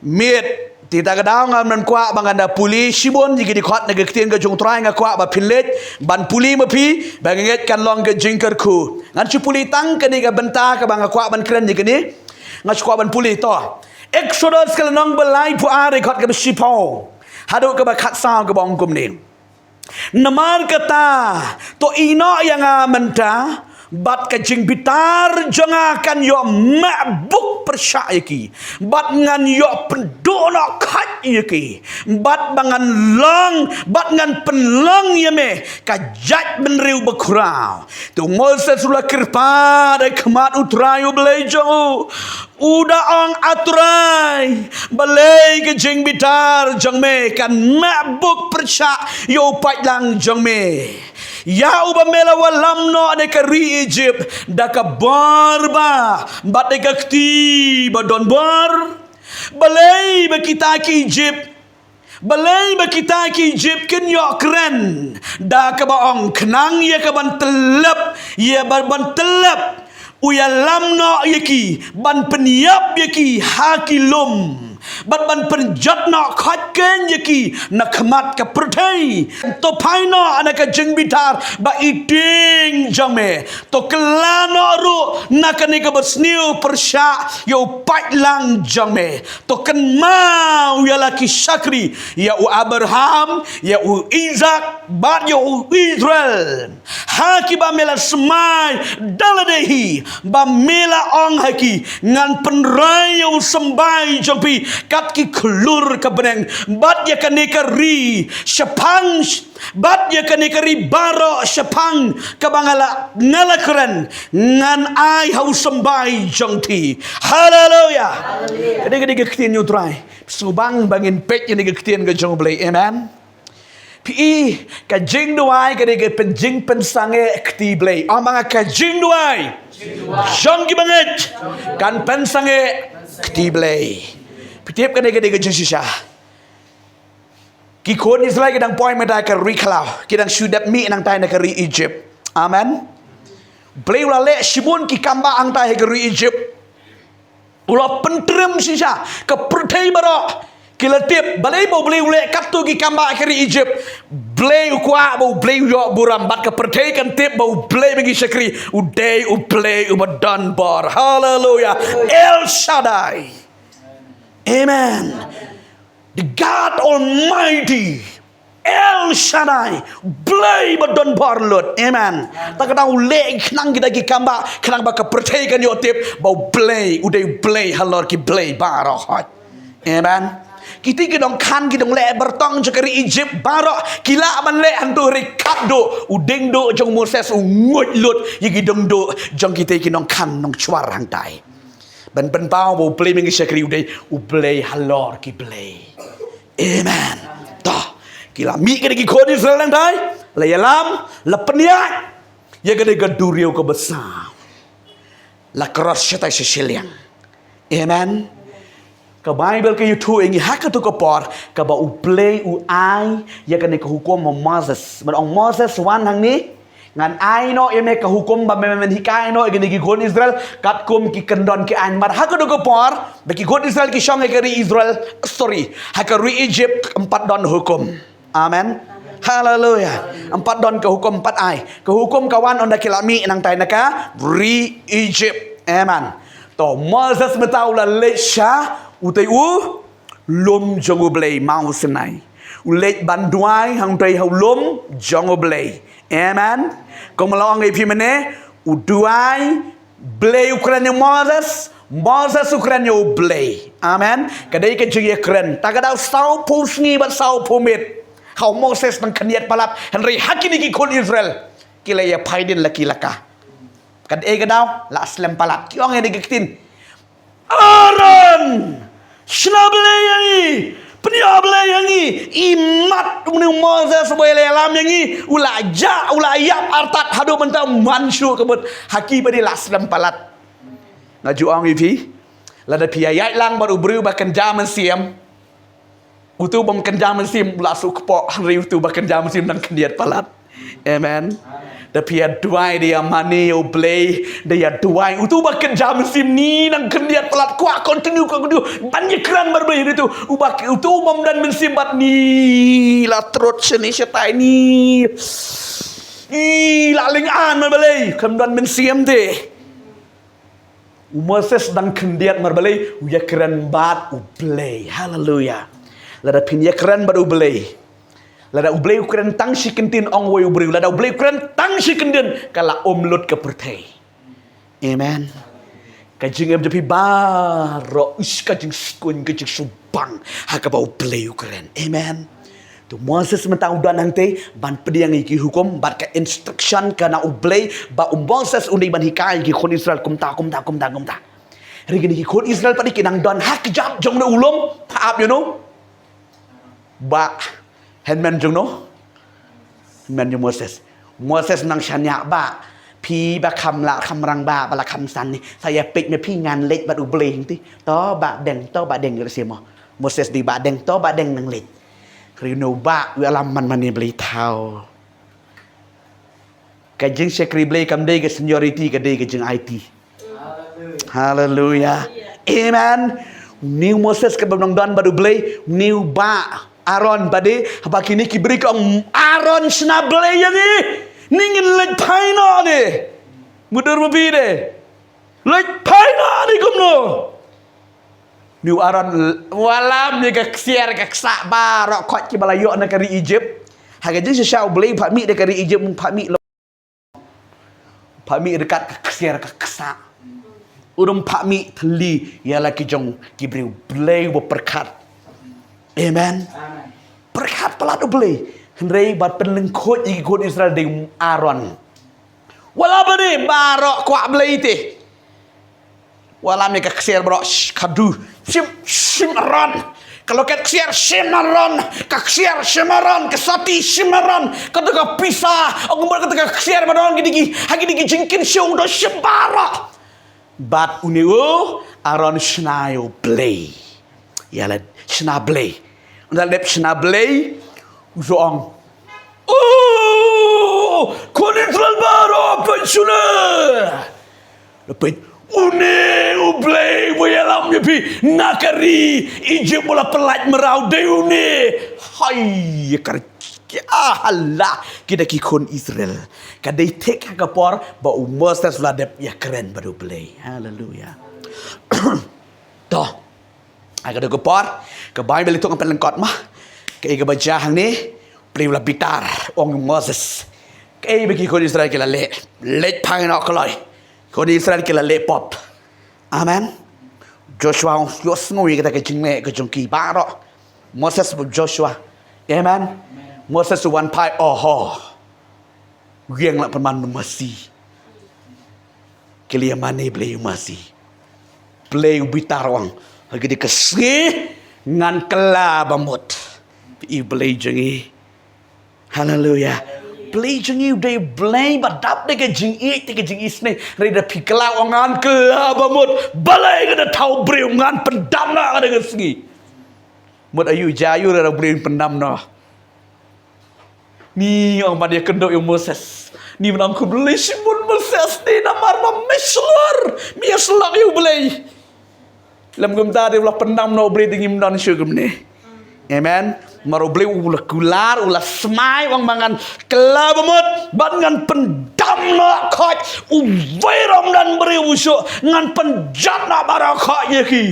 miet. Te ta ka daw ngam don kwah ba ngan da pule shibun ïa ki dkhot na ka ktien ka jong U Trai, nga kwah ba phin leit ban pule ma phi, ba nga ngeit kan long ka jingkyrkhu. Ngan shu pule tang kane ka bynta kaba nga kwah ban kren ïa kane. Nga shu kwah ban pule to. Exodus ka lynnong ba laiphew ar, ka dkhot kaba shiphew haduh kaba khatsaw, kaba ong kumne: Namar kata, to ïehnoh ïa nga mynta, bad ka jingbitar jong nga kan ïoh meh buk pyrshah ïa ki, bad ngan ïoh pynduh noh khait ïa ki, bad ba ngan long, bad ngan pynlong ïa me ka jaitbynriew bakhraw. Te u Moses u la kyrpad ha khmat U Trai U Blei jong u, u da ong: A Trai, balei ka jingbitar jong me kan meh buk pyrshah ïa u paidlang jong me, ïa uba me la wallam noh na ka ri Ijipt da ka bor bah bad da ka kti ba don bor? Balei ba kita ki Ijipt Balei ba kita ki Ijipt kin ïoh kren da kaba ong, khnang ïa ka ban tyllep, ïa ba ban tyllep u ïalam noh ïa ki, ban pynïap ïa ki ha ki lum, bad ban pynjot noh khait keiñ ïa ki na khmat ka pyrthei? To phai noh na ka jingbitar ba i tieng jong me, to kylla noh ruh na kane kaba sniew pyrshah ïa u paidlang jong me. To kynmaw ïa la ki shakri, ïa u Abraham, ïa u Isak, bad ïa u Israel, ha kiba me la smai da lade hi, ba me la ong ha ki, ngan pynrai ïa u symbai jong phi kat ki khlur ka bneng, bad ïa kane ka ri shaphang, bad ïa kane ka ri baroh shaphang kaba nga la, nga la kren, ngan ai ha u symbai jong phi. Haleluya. Haleluya. Kane ka dei ka ktien U Trai. Sngewbang ba ngin peit ïa kane ka ktien ka jong U Blei. Amen. Phi i, ka jingduwai ka dei ka pyn-, jingpynsangeh kti Blei. Ong ma nga, ka jingduwai jong kiba ngeit kan pynsangeh kti Blei. Phi tip, kane ka dei ka jingshisha. Ki khun Israel ki dang poi mynta ha ka ri khlaw, ki dang shu dep mih nangtai na ka ri Ijipt. Amen. Blei u la leh shibun ki kambah hangtai ha ka ri Ijipt. U la pyntriem shisha ka pyrthei baroh. Ki la tip balei ba U Blei u leh katto ki kambah ha ka ri Ijipt. Blei u kwah ba U Blei u ïoh burom, bad ka pyrthei kan tip ba U Blei ba ngi shakri u dei U Blei uba don bor. Haleluya. El Shaddai. Amen. The God Almighty, El Shaddai, Blei ba don bor lut. Amen. Ta ka daw u leh khnang kita ki kambah, khnang ba ka pyrthei kan ïoh tip ba U Blei u dei U Blei halor ki blei baroh. Amen. Kita ki nongkhan, ki nongleh byrtong jong ka ri Ijipt baroh ki lah ban leh hangto, hynrei katduh u diengduh jong u Moses u nguid lut ïa ki diengduh jong kita ki nongkhan nongshuwa hangtai. Ban pynpaw ba U Blei ba ngi shakri u dei U Blei halor ki blei. Amen. To, ki la mih kane ki khun Israel hangtai, la ïalam, la pynïaid ïa kane ka duriaw kaba saw, la cross shatai sha shiliang. Amen. Ka Baibl ka ïathuh ïa ngi ha kato ka por kaba U Blei u ai ïa kane ka hukum ha u Moses. Ban ong, Moses, wan hangne, ngan ai noh ïa me ka hukum ba me, men hikai noh ïa kine ki khun Israel katkum ki kyndon ki aiñ. Namar ha kato ka por ba ki khun Israel ki shong ha ka ri Israel, sorry, ha ka ri Ijipt, ym pat don hukum. Amen. Haleluya. Ym pat don ka hukum, ym pat ai. Ka hukum ka wan ynda ki la mih nangtai na ka ri Ijipt. Amen. To, Moses mynta u la leit sha utei u lum jong U Blei, Mount Sinai. U leit ban duwai hangtei ha u lum jong U Blei. Amen. Kumba la ong ïa phi mynne, u duwai, Blei u kren ïa u Moses, Moses u kren ïa U Blei. Amen. Ka dei ka jingïakren. Ta ka daw sawphew sngi bad sawphew miet. Ha u Moses nang khyndiat palat, hynrei ha kine ki khun Israel ki la ïa phai dien la ki la ka. Ka dei ka daw la slem palat. Ki ong ïa kine ki ktien, Aaron, shna blei ïa ngi, Pynïoh Blei ïa ngi. Imat une u Moses ba ïalam ïa ngi, u la jah, u la ïap artat haduh mynta, man shuh ka mut ha ki ba dei la slem palat. Nga ju ong ïa phi, lada phi ïaid lang bad u briew ba kynja mynsiem, utu bym kynja mynsiem u la shu kpoh, hynrei utu ba kynja mynsiem dang khyndiat palat. Amen. Da phi ïa duwai, da ïa mane ïa u Blei, da ïa duwai, utu ba kynja mynsiem ni dang khyndiat palat, kwah continue, kwah continue ban ïakren bad u Blei. Utu uba, utu bym don mynsiem bad ni la trot shane shatai ni, i la lyngan bad u Blei, kam don mynsiem te. U Moses dang khyndiat mar balei? U ïakren bad U Blei. Haleluya. Lada phin ïakren bad U Blei, lada U Blei u kren tang shi kyntien, ong wei u briew, lada U Blei u kren tang shi kyntien, ka la um lut ka pyrthei. Amen. Ka jingim jong phi baroh, ish, ka jingskuin, ka jingsubang ha kaba U Blei u kren. Amen. To Moses mynta u don hangtei ban pdiang ïa ki hukum bad ka instruction ka na U Blei, ba u Moses un dei ban hikai ïa ki khun Israel kumta, kumta, kumta, kumta. Hynrei kine ki khun Israel pat ki nang don ha kjap jong une u lum, pha ap ïa uno? Bah, hynmen jong uno? Hynmen jong Moses. Moses nang shaniah, bah, phi ba kham lah kham rangbah, ba la kham san ni, sa ïa peit ma phi, ngan leit bad U Blei hangtei. To bah deng, to bah deng, ïa lade mo. Moses dei bah deng, to bah deng, nang leit. Hynrei une u bah u ïalam man mane Blei thaw. Ka jingshakri Blei kam dei ka seniority, ka dei ka jingaiti. Haleluya. Amen. Une u Moses kaba nang don bad U Blei, une u bah Aaron pat de, haba kine ki briew ki ong, Aaron, shna blei ïa ngi. Ngi ngin leit phai noh de. Mutdur ma phi de. Leit phai noh de kumno? Une u Aaron u ïalam ïa ka ksiar ka ksah baroh khoit kiba la ïoh na ka ri Egypt. Ha ka jingshisha U Blei u phah mih da ka ri Egypt, u phah mih lo, phah mih ryngkat ka ksiar ka ksah. U dang phah mih thylli ïa la ki jong ki briew. Blei uba pyrkhat. Amen. Pyrkhat palat U Blei. Hynrei bad pynlyngkhuid ïa ki khun Israel dei Aaron. Wat la ba dei baroh kwah blei te. U ïalam ïa ka ksiar baroh, sh-, khadduh, shim, shim Aaron. Ka loket ksiar shim Aaron, ka ksiar shim Aaron, ka sati shim Aaron, kata ka pisa, ong kumba kata ka ksiar ba don ha kine ki, ha kine ki jingkynshew, to shim baroh. Bad une u Aaron u shna ïa U Blei. Ïa la shna blei. Ynda la dep shna blei, u ong, "Oh, khun Israel baroh, peit shane. La peit, une U Blei uba ïalam ïa phi na ka ri Egypt, ba la pyllait mraw, dei une." Hai, ka, ah, hala, kita ki khun Israel. Ka dei thik ha ka por ba u Moses la dep ïakren bad U Blei. Haleluya. To. Ha kata ka por, ka Baibl i thok, ngan pynlyngkot ma. Kaei kaba jia hangne, U Blei u la bitar, ong u Moses. Kaei ba ki khun Israel ki la leh, leit phai noh kloi. Khun Israel ki la leh pop. Amen. Joshua u ïohsngew ïa kata ka jingleh ka jong ki baroh. Moses bad Joshua. Amen. Moses u wan phai, oho. Ïeng la pynban masi. Ki la ïa mane Blei u masi. Blei u bitar, u ong, ha kane ka sngi ngan kylla bamut. I Blei jong ngi. Haleluya. Blei jong ngi u dei Blei ba dap da ka jingïeit, da ka jingisynei. Hynrei da phi kylla, u ong, ngan kylla bamut. Balei ka da thaw briew, ngan pyndam noh ha kane ka sngi. Mut aïu, jia aïu, lada Blei un pyndam noh. Ni ong ban ïakynduh ïa u Moses. Ni ban ong, khublei shibun Moses, ni namar ba me shlur, me ïasyllok ïa U Blei. Lym kumta te u la pyndam noh U Blei, te ngim don shuh kumne. Amen. Namar U Blei u la kular, u la smai, u ong ba ngan kylla bamut, bad ngan pyndam noh khoit uwei ruh ym don briew shuh, ngan pynjot noh baroh khoit ïa ki.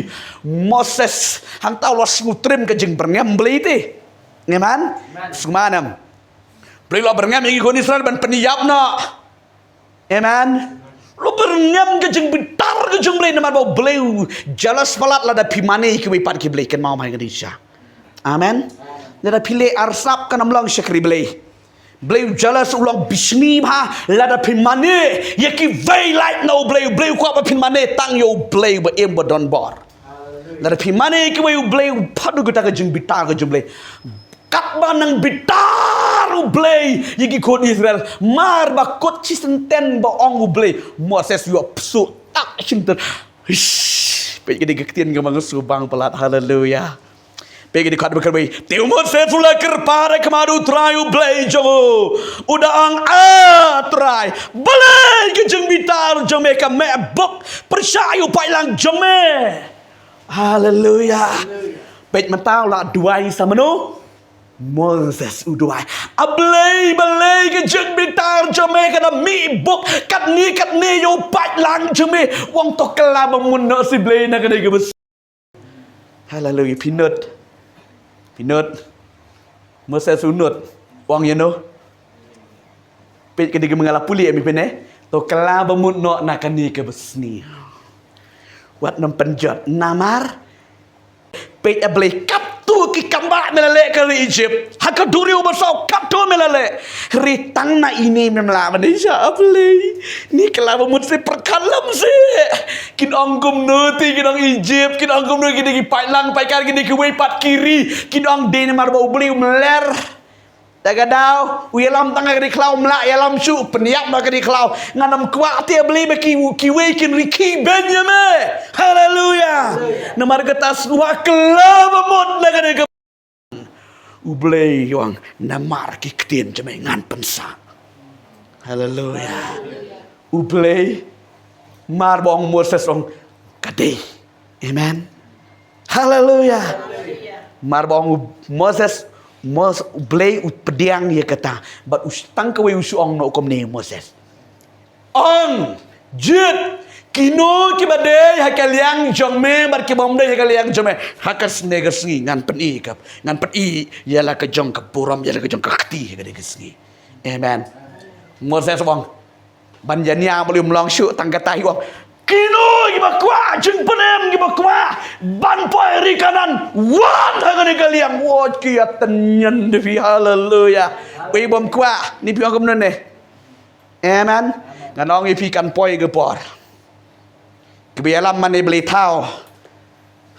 Moses, hangta u la sngewtriem ka jingbyrngem Blei te. Amen. Sngewman em? Blei u la byrngem ïa ki khun Israel ban pynïap noh. Amen. U la byrngem ka jingbitar ka jong Blei namar ba U Blei u jealous palat lada phi mane ïa kiwei pat ki blei, kynmaw ma ïa kane shisha. Amen. Lada phi leh arsap kan ym long shakri Blei. Blei u jealous, u long bishni bha lada phi mane ïa kiwei lait na U Blei, U Blei u kwah ba phin mane tang ïa U Blei uba im, ba don bor. Lada phi mane kiwei, U Blei u phah da kata ka jingbitar ka jong U Blei. Katba nang bitar U Blei ïa ki khun Israel, mar ba kut shi senten ba ong U Blei, Moses u ïoh psuh tak shyntur. Hish, peit kane ka ktien kaba nga sngewbang palat. Haleluya. Peit kane ka dkhot ba khatwei. Te u Moses u la kyrpad ha khmat U Trai U Blei jong u, u da ong, A Trai, balei ka jingbitar jong me ka meh buk pyrshah ïa u paidlang jong me? Haleluya. Peit mynta u la duwai sa mano? Moses u duwai. A Blei, balei ka jingbitar jong me ka da mih buk katne katne ïa u paidlang jong me? U ong to kylla ba mut noh shi Blei na kane kaba. Haleluya. Phi nud. Phi nud. Moses u nud. U ong ïano? Peit ka dei ka, mynta nga la pule ïa phi ne. To kylla ba mut noh na kane kaba sniew. Wat nym pynjot namar. Peit A Blei, katto ki kam ba me la leh ka ri Egypt. Ha ka duriaw basaw katto me la leh. Hynrei tang na ine mem lah ban ïa, A Blei. Ni kylla ba mut shi pyrkhat lem shi. Kin ong kumno te, kin ong Egypt, kin ong kumno, kine ki paidlang paidkar, kine kiwei pat ki ri. Kin ong dei namar ba U Blei um ler. Te ka daw u ïalam tang ha ka ri khlaw, um lah ïalam shuh, pynïap noh ha ka ri khlaw. Ngan ym kwah te A Blei ba ki, kiwei kin ri ki beiñ ïa me. Haleluya. Namar kata sngewbha kylla ba mut na kane ka. U Blei u ong namar ki ktien jong me ngan pynsah. Haleluya. U Blei, mar ba ong Moses, ong ka dei. Amen. Haleluya. Mar ba ong Moses, Mos-, U Blei u pdiang ïa kata. Bad u s-, tang kawei u shu ong noh kumne Moses. Ong, jied, kino kiba dei ha ka liang jong me bad kibym dei ha ka liang jong me, ha ka sngi ka sngi ngan pyni ka, ngan pyni ïa la ka jong ka burom, ïa la ka jong ka kti ha ka dei ka sngi. Amen. Moses u ong, ban ïa nia ba lum long shuh tang kata hi u ong. Kino kiba kwah jingpynim, kiba kwah ban poi ri Kanaan, wan ha kane ka liang. Wat ki ïa tynñian da phi, haleluya. Wei bym kwah, ni phi ong kumno ne? Amen. Ngan ong ïa phi kan poi ka por. Kiba ïalam mane Blei thaw.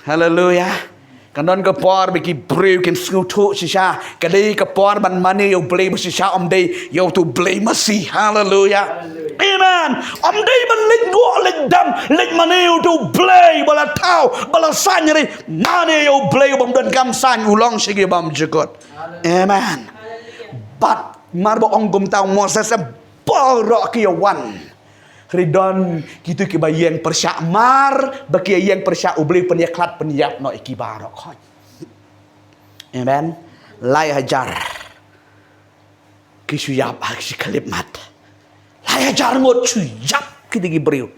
Haleluya. Kan don ka por ba ki briew kin sngewthuh shisha. Ka dei ka por ban mane ïa U Blei ba shisha, ym dei ïa utu u Blei masi. Haleluya. Amen. Ym dei ban leit nguh leit dam, leit mane ïa utu u Blei ba la thaw, ba la saiñ ri. Mane ïa U Blei bym donkam saiñ, u long sha ki bymjukut. Amen. Bad mar ba ong kumta u Moses, baroh ki ïa wan. Hynrei don kito kiba ïeng pyrshah, mar ba ki ïeng pyrshah U Blei pynïakhlad pynïap noh ïa ki baroh khoit. Amen. Lai hajar ki shu ïap ha ki shi khyllipmat. Lai hajar ngut shu ïap kito ki briew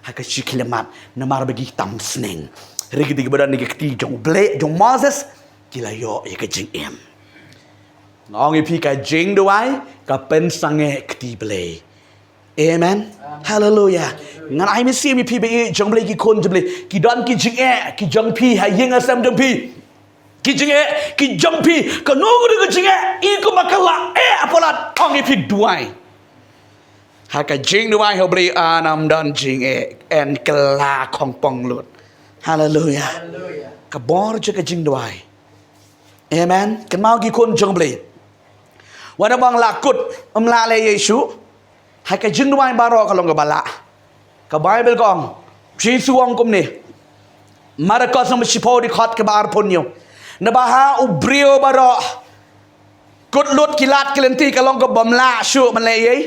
ha ki shi khyllipmat namar ba ki tam sneng. Hynrei kito kiba don ha ki kti jong U Blei, jong Moses, ki la ïoh ïa ka jingim. Nga ong ïa phi ka jingduwai ka pynsangeh kti Blei. Amen. Haleluya. Ngan ai mynsiem ïa phi ba ïeit jong Blei, ki khun jong Blei. Ki don ki jingeh ki jong phi ha ïing ha sem jong phi. Ki jingeh ki jong phi, kano kano ka jingeh, i kumba ka la eh palat, ong ïa phi duwai. Ha ka jingduwai ha U Blei, ah, ym don jingeh, yn kylla khongpong lut. Haleluya. Ka bor jong ka jingduwai. Amen. Kynmaw ki khun jong Blei. Wat la ba ong la kut, ym lah leh ei ei shuh. Ha ka jingduwai baroh ka long kaba lah. Ka Baibl ka ong, Jisu u ong kumne. Markos lynnong shiphew, dkhot kaba arphew hynñiew. Naba ha u briew baroh, kut lut ki lad ki lynti ka long kaba ym lah shuh ban leh ei ei.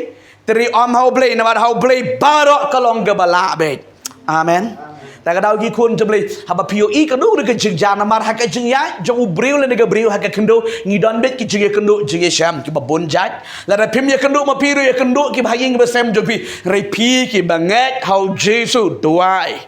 Hynrei ym ha U Blei, naba ha U Blei baroh ka long kaba lah beit. Amen. Ta ka daw ki khun jong Blei, haba phi ïohi kano kano ka jingjia, namar ha ka jingïaid jong u briew lane ka briew ha ka khyndew, ngi don beit ki jingïakynduh jingïashem kiba bun jait. Lada phim ïakynduh ma phi ruh, ïakynduh kiba ha ïing kiba sem jong phi. Hynrei phi kiba ngeit ha u Jisu, duwai,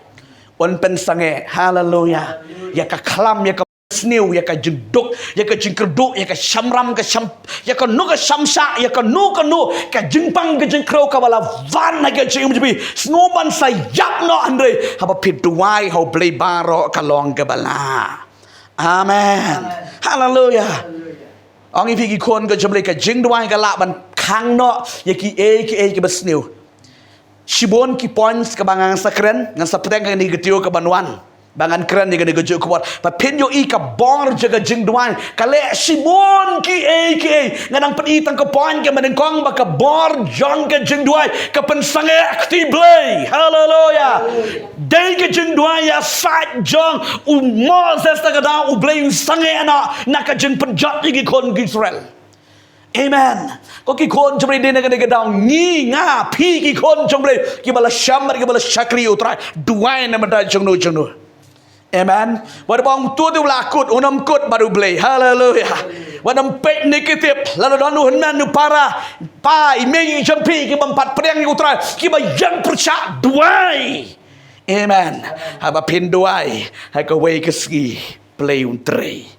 un pynsangeh. Haleluya. Ïa ka khlam, ïa ka sniew, ïa ka jingduk, ïa ka jingkyrduh, ïa ka shamram, ka sham, ïa kano ka shamshah, ïa kano kano ka jingpang ka jingkhrew kaba la wan ha ka jingim jong phi, sngew ban sa ïap noh, hynrei haba phi duwai ha U Blei baroh ka long kaba lah. Amen. Haleluya. Ong ïa phi ki khun ka jong Blei, ka jingduwai ka lah ban khang noh ïa kiei kiei kiba sniew. Shibun ki points kaba ngan sa kren, ngan sa pdiang ha kane ka video kaban wan. Ba ngan kren ïa kane ka juh ka por. Ba phin ïohi ka bor jong ka jingduwai. Ka leh shibun kiei kiei. Nga dang pyni tang ka point kaba nyngkong ba ka bor jong ka jingduwai ka pynsangeh kti Blei. Haleluya. Dei ka jingduwai ïa sait jong u Moses, ta ka daw U Blei u sangeh na, na ka jingpynjot ïa ki khun ki Israel. Amen. Ko ki khun jong Blei, dei na kane ka daw ngi, nga, phi ki khun jong Blei kiba la sham bad kiba la shakri ïa U Trai, duwai na ka bynta jong no jong no. Amen. Wat ba ong to, to la kut, un ym kut bad U Blei. Haleluya. Wat ym peit negative. Lada don u hynmen u para, pa, i mei jong phi ki bym pat pdiang ïa U Trai, kiba ïeng pyrshah, duwai. Amen. Haba phin duwai ha kawei ka sngi, Blei un trei.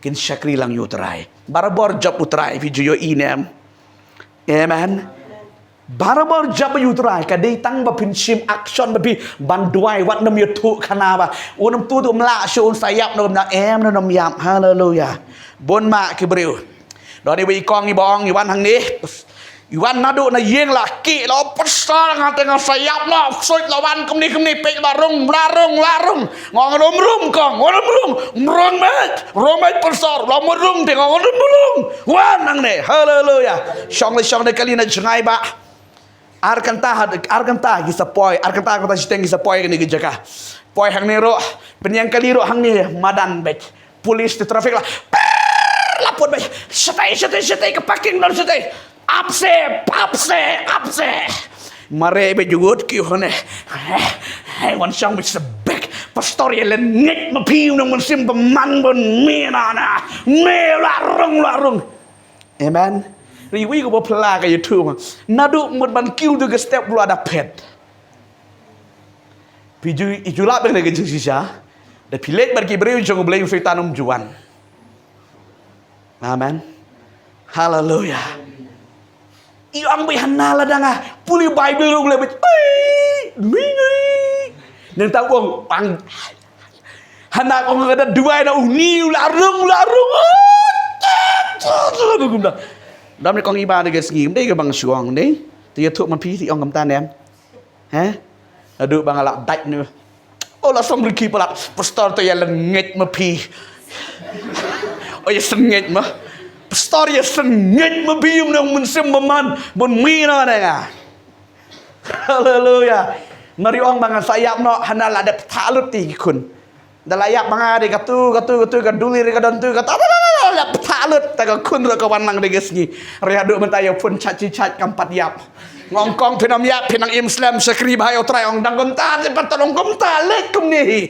Kin shakri lang ïa U Trai. Barabor jop U Trai, phi ju ïohi ne em? Amen. Barabor jop ïa U Trai, ka dei tang ba phin shim action, ba phi ban duwai, wat nym ïathuh khana ba un ym tu tu mla shu un sa ïap, nym na em, nym ïap. Haleluya. Bun ma ki briew. Don iwei i kong iba ong i wan hangne. I wan naduh na ïing la ki, la, pastor, nga te nga sa ïap noh, suit la wan kumne kumne, peit la rung, la rung, la rung. Nga ong, ym rung kong, ym rung, ym rung met, rung met pastor, la ym rung te, nga ong, ym rung. Wan hangne, haleluya. Shong le shong ne kali na jngai ba. Ar kynta, ar kynta ki sa poi, ar kynta, ar kynta shiteng ki sa poi kane ka jaka. Poi hangne ruh, pynïeng kali ruh hangne, madan beit. Police te traffic la, per, la put beit. Shatai, shatai, shatai, ka parking don shatai. Ap se, ap se, ap se. Mare beit jngut ki hone. Hei, wan shong beit sa beit. Pastor, ïa len ngeit ma phi, u nong mynsiem bymman bun mi na na. Me la rung, la rung. Amen. Ri wi ko ba pla ka YouTube. Naduh mut ban kiew tu ka step, la da phet. Phi ju, i ju lap ïa kane ka jingshisha. Da phi leit bad ki briew jong U Blei, u Soitan um ju wan. Amen. Haleluya. I ong beit hana la dang, ah, pule Bible ruh leh beit. Ai, ni ni. Nang tang ong, ong. Hana ong ka da duwai na uni, u la rung, u la rung. Dam ne kong iba ne ka sngi, dei ka bang shuong ne. Te ïathuh ma phi, te ong kumta ne em. He? Naduh ba nga la dait ne. O la song riki palat, pastor, to ïa len ngeit ma phi. O ïa seng ngeit ma. Pastor, ïa seng ngeit ma phi, um nong mynsiem bymman bun mi na na nga. Haleluya. Mari ong ba ngan sa ïap noh, hana la dep thalut ti ki khun. Da la ïap ma nga de katu, katu, katu, ka duli de ka don tu, katu, la, la, la, la, la, ptha lut, ta ka khun ruh ka wan lang de ka sngi. Re haduh mynta ïa phone chat chi chat kam pat ïap. Nga ong kong phin ym ïap, phin nang im slem shakri bha ïa U Trai, ong dang kumta, te pat ong kumta, leh kumne hi.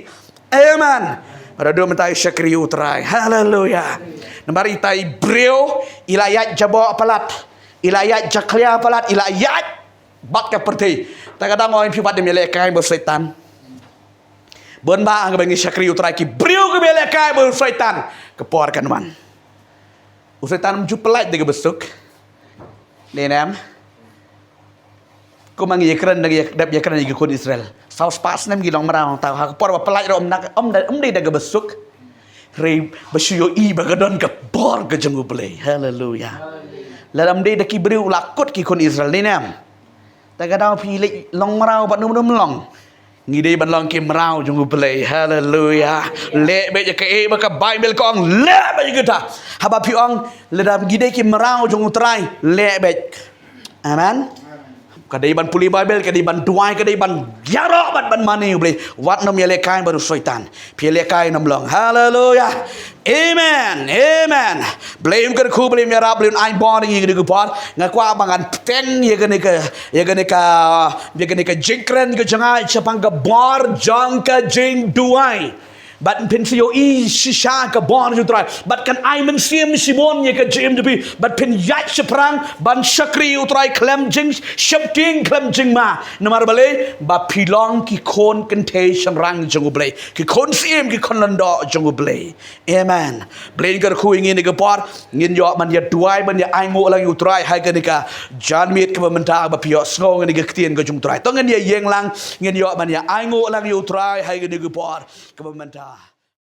Amen. Haduh mynta ïa shakri ïa U Trai. Haleluya. Namar ita i briew, i la ïaid jaboh palat. I la ïaid jakhlia palat, i la ïaid bad ka pyrthei. Ta ka dang ong phi pat ym ïalehkai bad Soitan. Bun ba haba ngi shakri U Trai ki briew kiba ïalehkai bad u Soitan, ka por kan wan. U Soitan um ju pyllait da kaba suk. Ne em? Kumba ngi ïakren da ngi dep ïakren ïa ki khun Israel. Saw spah snem ki long mraw, tang ha ka por ba pyllait ruh um da, um da, um dei da kaba suk. Hynrei ba shu ïohi ba ka don ka bor ka jong U Blei. Haleluya. Lada um dei da ki briew la kut ki khun Israel, ne em? Ta ka daw phi leit long mraw bad num num long. Ngi dei ban long ki mraw jong U Blei. Haleluya. Leh beit ïa kaei ba ka Baibl ka ong, leh beit ïa kata. Haba phi ong lada ngi dei ki mraw jong U Trai, leh beit. Amen. Ka dei ban pule Baibl, ka dei ban duwai, ka dei ban ïaroh bad ban mane U Blei. Wat nym ïalehkai bad u Soitan. Phi lehkai nym long. Haleluya. Amen. Amen. Blei un kyrkhu, Blei un ïarap, Blei un ai bor ïa kane ka por. Nga kwah ba ngan bteng ïa kane ka, ïa kane ka, ïa kane ka jingkren ka jong nga shaphang ka bor jong ka jingduwai. Bad phin sa ïohi shisha ka bor jong U Trai. Bad kan ai mynsiem shibun ïa ka jingim jong phi. Bad phin ïaid shaphrang ban shakri U Trai khlem jingsheptieng khlem jingma. Namar balei? Ba phi long ki khun kynthei shynrang jong U Blei. Ki khun syiem, ki khun lyngdoh jong U Blei. Amen. Blei un kyrkhu ïa ngi ha kane ka por, ngin ïoh ban ïa duwai, ban ïa ainguh lang ïa U Trai ha kane ka janmiet kaba mynta, ba phi ïohsngew ïa kane ka ktien ka jong U Trai. To ngin ïa ïeng lang, ngin ïoh ban ïa ainguh lang ïa U Trai ha kane ka por kaba mynta.